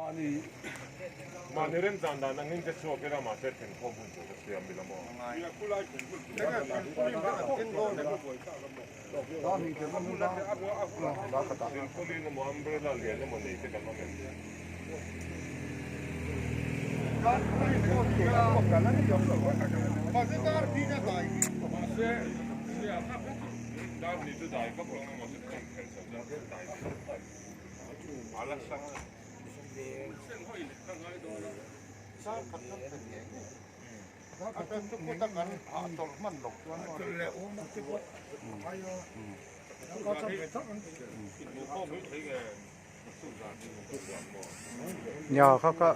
Mahni remchan dan angin che chhuak ila mahse thenkhawm hun tur ka siam ila maw? Silpauline emaw umbrella lian emaw nei te kan awm em? Dar ni chu dai vak lo emaw se thawm khelh chho chuan dai Nia kha kha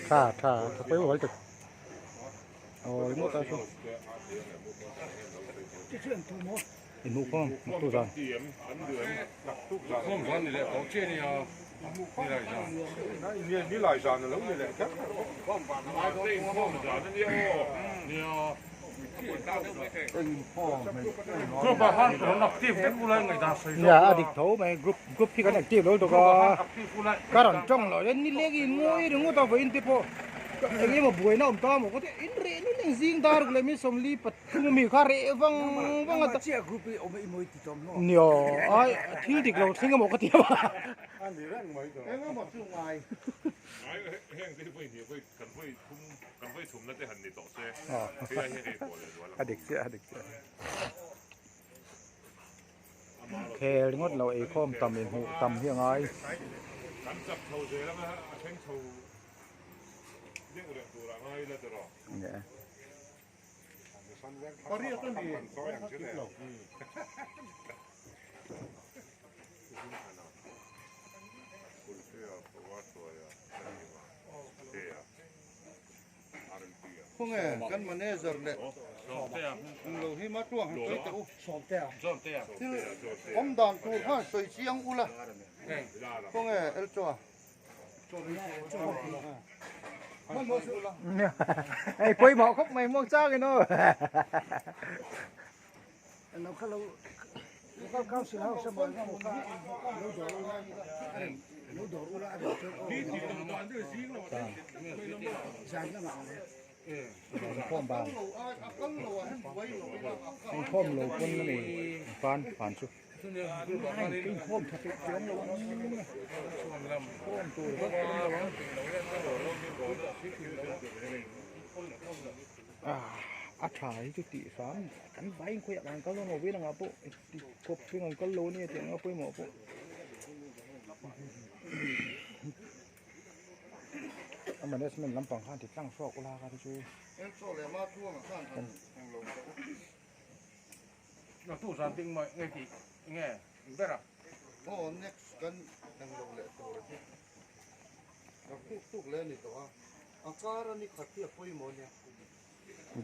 tha tha tha pawimawh hle. Aw ringawt a chu inhmuh khawm naktuk zan. Nia a dik tho mai group group hi kan active lo tawk a ka rawn tawng loh hian nileng in ngawi ringawt a vawiin te pawh eng emaw buaina awm ta maw ka ti in reh nul eng zing dar ruk leh min sawmli pathum ami kha reh vang vang a ta nia ai thil dik lo thleng emaw ka ti a a dik chiah a dik chiah. Khel ringawt lo eikhawm tam in hmuh tam hi a ngai. Khawnge kan manager leh englo hi ma tuang han sawi teh u. Thil awm dan tur khan sawi chiang ula. Khawnge Elchoa. Hei pawimawh khawp mai muang chang in aw. Inkhawm ban inkhawm lo pawn a ni fan fan chu inkhawm tha peih chuang lo ang inkhawm tur vak awm lo ang a tha hi chu tih hram kan vai khawiah kan kal dawn lo veng ah pawh ti kawp veng an kal lo ania tih anga pawimawh pawh a management lampang khan ti tlang hrawk ula kha te chu.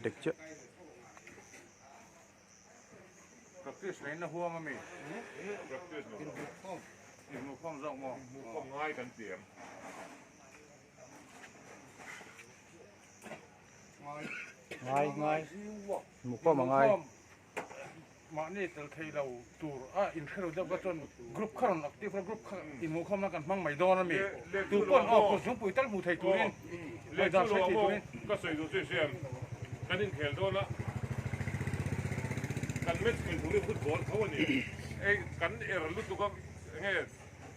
Dik chiah. Practice leh na huam ami? Practice lo. Inhmuhkhawm. Inhmuhkhawm zawk maw? Inhmuhkhawm ngai kan ti em? Ngai ngai. Inhmuhkhawm a ngai. Mahni tel thei lo tur a inhre lo deuh kha chuan group kha rawn active a group kha inhmuhkhawm na kan hmang mai dawn ami? Tu pawn aw kut zungpui tal hmu thei turin ngaihdan hre thei turin. Ka sawi duh chu i hria em? Kan inkhel dawn a, kan match khel turin football tho a ni. Hei kan er lutuk a, enge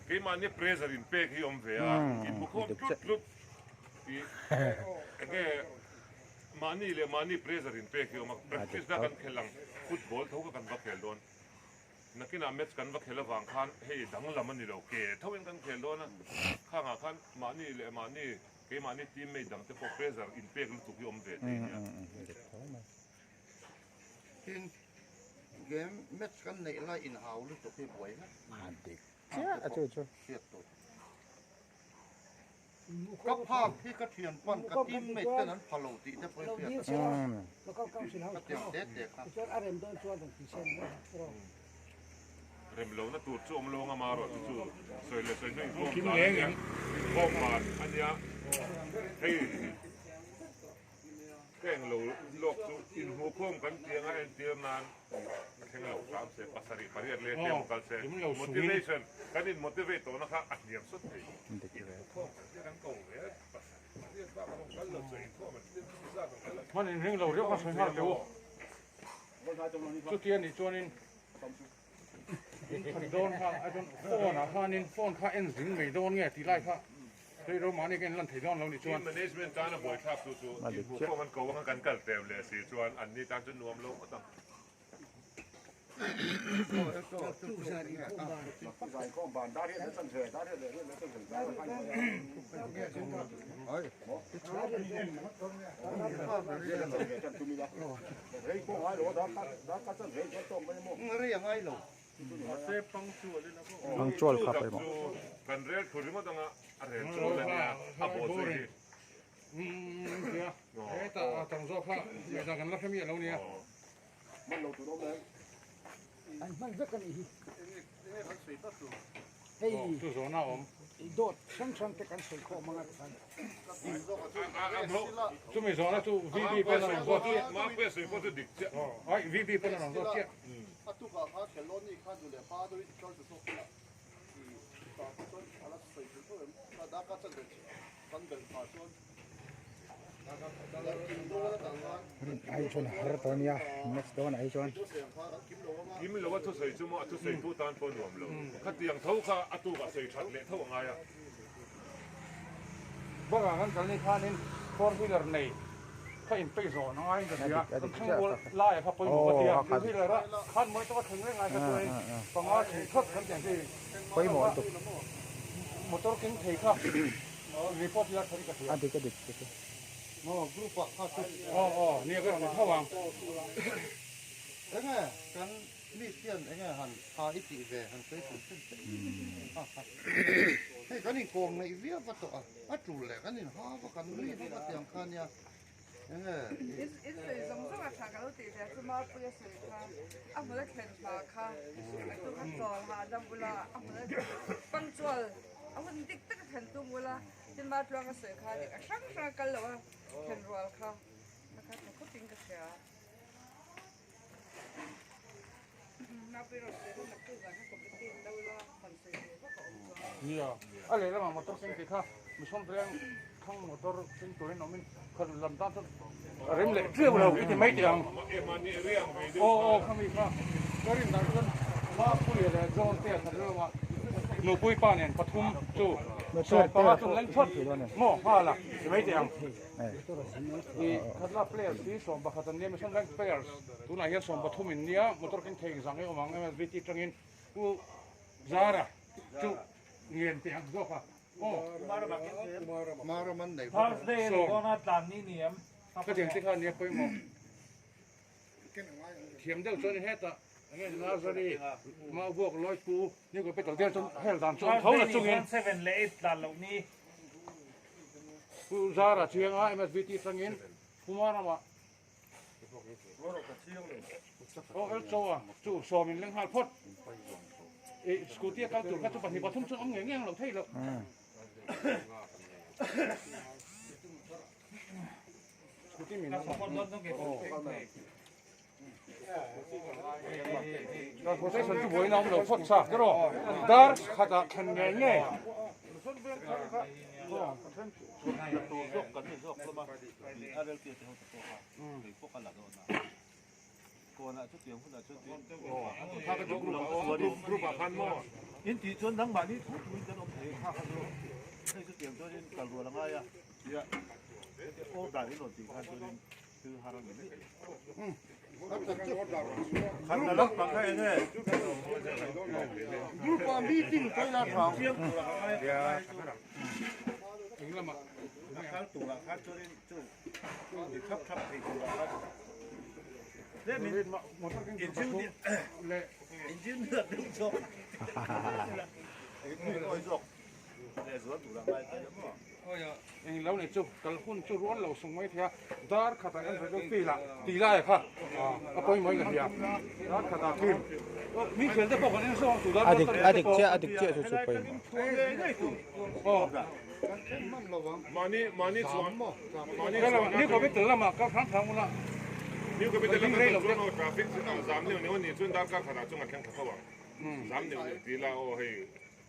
keimahni pressure in pek hi awm ve a, inhmuhkhawm tlut tlut tih enge Mahni leh mahni pressure in pek hi a awm a, practice na kan khelh ang, football tho kha kan va khel dawn. Nakinah match kan va khel avang khan hei danglam a ni lo, ke tho in kan khel dawn a, khangah khan mahni leh mahni keimahni teammate dang te pawh pressure in pek lutuk hi awm ve thei nia. Tin, game match kan neih lai inhau lutuk hi buai vek. A dik chiah a chu chu. Hriat tur. Ka phak hi ka thian pawn ka teammate ten an pha lo tih te pawh i hriat a. Ka tiang te te kha. Rem lohna tur chu awm lo anga marawh chu chu sawi leh sawi hnu inkhawm dan a nia, inkhawm ban a nia hei. Ka englo lawk chu inhmuhkhawm kan tih anga entir nan a thleng lo hram se, pasarih pariat leh tlem kal se, motivation kan in motivate tawhna kha a hniam sawt thei. Inhmuhkhawm kan tia kan ko ve a, pasarih pariat bak a rawn kal lo chu inkhawm an tlem chu zat an kal a. Hman inring lo riau kha sawi nghal teh u. Chutia nih chuanin in khat dawn kha a chuan phone ah khanin phone kha en zing mai dawn nge tih lai kha hei ro mahni ka inlan thei dawn lo nih chuan. Team management tana buaithlak chu chu inhmuhkhawm an ko anga kan kal tlem leh si chuan an ni tan chu nuam lo ngawt ang. Punctual kha pawimawh. Kan rel thu ringawt anga a rel chu la nia a bawh zui hi. Hetah a tam zawk kha ngaihdan kan la hre miah lo nia. An hman vek a nih hi. Hei chu zawhna a awm. Dawt hrang hrang te kan sawi khawm anga tikhan. Chumi zawhna chu VB pawn a rawn zawt chiah. Mapui a sawi pawh chu dik chiah. Ai VB pawn a rawn zawt chiah. A tukah khan Khelawni khan duh leh pa deuhin kal chu zawk ila i tah te chuan a la sawi thei tho em? Ka darkar chan ve kan belh phah chuan Ai chuan a har tawh ania next dawn ah hi chuan. Kim lo a thusawi chu maw a thusawi tu tan pawh nuam lo. Khatiang tho kha a tukah sawi that leh tho a ngai a. Bakah kan kal ni khanin four wheeler nei kha in peih zawh a ngai in ka hria. Kan thleng rual laia kha pawimawh ka ti a, two wheeler a khan mawi tawka thleng reng ai kha chuanin panga thleng thawt kan tih ang chi pawimawh lutuk. Motor keng thei kha report ila tha hi ka hria. A dik a dik chu chu. Maw group ah kha chu. Aw aw nia ka rawn tho ang. Enge kan miss hian enge han tha i tih ve han sawi thei thei teh. Hei kan inkawm ngaih viau va tawh a, a tul leh kan inha va kan nui va va tiang kha nia. Enge In sawi zawng zawng a tha ka lo tih ve chu Mapuia sawi kha a hmun a thlen hma kha a tu kha chawl hahdam ula a hmun a punctual a hun dik tak a thlen tum ula tin Matluanga sawi kha dik a hrang hrang a kal lo a thlen rual kha a kha tha khawp in ka hria. Mapuia rawn sawi kha naktuk zan kha committee in do ula han sawi tur vak a awm chuan. Nia, a lehlamah motor keng tih kha mihring veng thlang motor keng turin awmin kha lam tan chuan a rem leh chiau lo i ti mai teh ang. Aw aw khami kha ka rin dan chuan Mapuia leh John te an rilruah nupui pa nen pathum chu sawmpanga chu an leng phawt maw nghal a ti mai teh ang. I khatla players hi 11 an nia mihring veng players tunah hian 13 in nia motor keng thei engzah nge awm ang MSVT tangin Pu Zara chu ngen teh ang zawk a aw. Maraman nei Thursday ni dawna tlan ni ni em? Ka tiang te kha nia pawimawh. Thiam deuh chuan hetah enge Nazari Maubuak Lawipu ni ko petal der chuan hel dan chu an tho la chungin. 7 leh 8 tlan loh ni. Pu Zara chianga MSVT tangin Pu Marama Aw el chaw a chu sawm in leng nghal phawt i scooty a kal tur kha chu pahnih pathum chu awm ngei ngei ang lo thei lo. Scooty min Transportation chu buaina awm lo phawt sa tiraw dar khatah thlen ngei ngei. In tih chuan nangmahni thu thuin kan awm thei kha kha chu hei chu tiang chuanin kal rual a ngai a tia order in rawn tih khan chuanin thil har a ni mai khatna lam pang kha enge group ah meeting pawi la tha kal turah khan chuanin chu Ti thap thap thei tur ah khan tlemin engineer deuh zawk engineer zawk leh zual tur ah ngai thei maw. Eng lo nei chu kal hun chu rual lo sung mai thei a, dar khatah kan sawi chu field ah tih lai kha a pawimawh in ka hria, dar khatah team mi thian te pawh kan en zawk ang chu dar A dik a dik chiah a dik chiah chu chu pawimawh. Aw. Kan thleng hman lo vang. Mahni mahni chuan mahni chuan New Capital lamah kal hrang hrang ula. New Capital lamah kal chuan aw traffic zam neuh neuh a nih chuan darkar khatah chuan kan thleng thla tho ang. Zam neuh neuh ti ila aw hei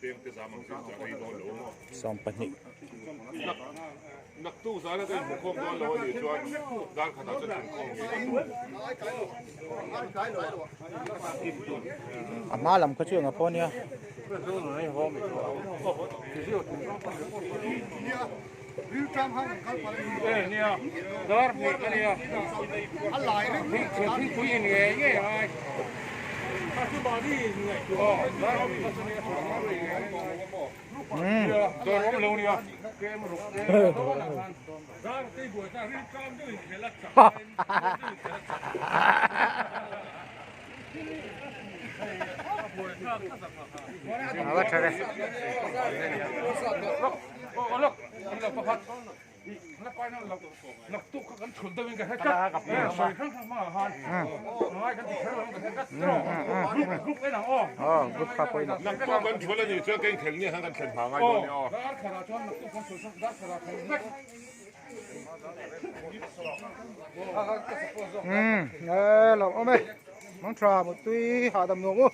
teng te zam ang chu chu a rei dawn lo maw. 20. Nak naktuk zana ka inhmu khawm dawn lo a nih chuan dar khatah chuan thlen khawm ngei ang. A hma lam kha chu eng a pawh nia. A va tha ve. Aw group kha pawimawh. Naktuk kan thul a nih chuan ka inkhel ni khan kan thlen hma ngai dawn nia aw. Umm e lo awm e mangtha mutui hahdam nuam u.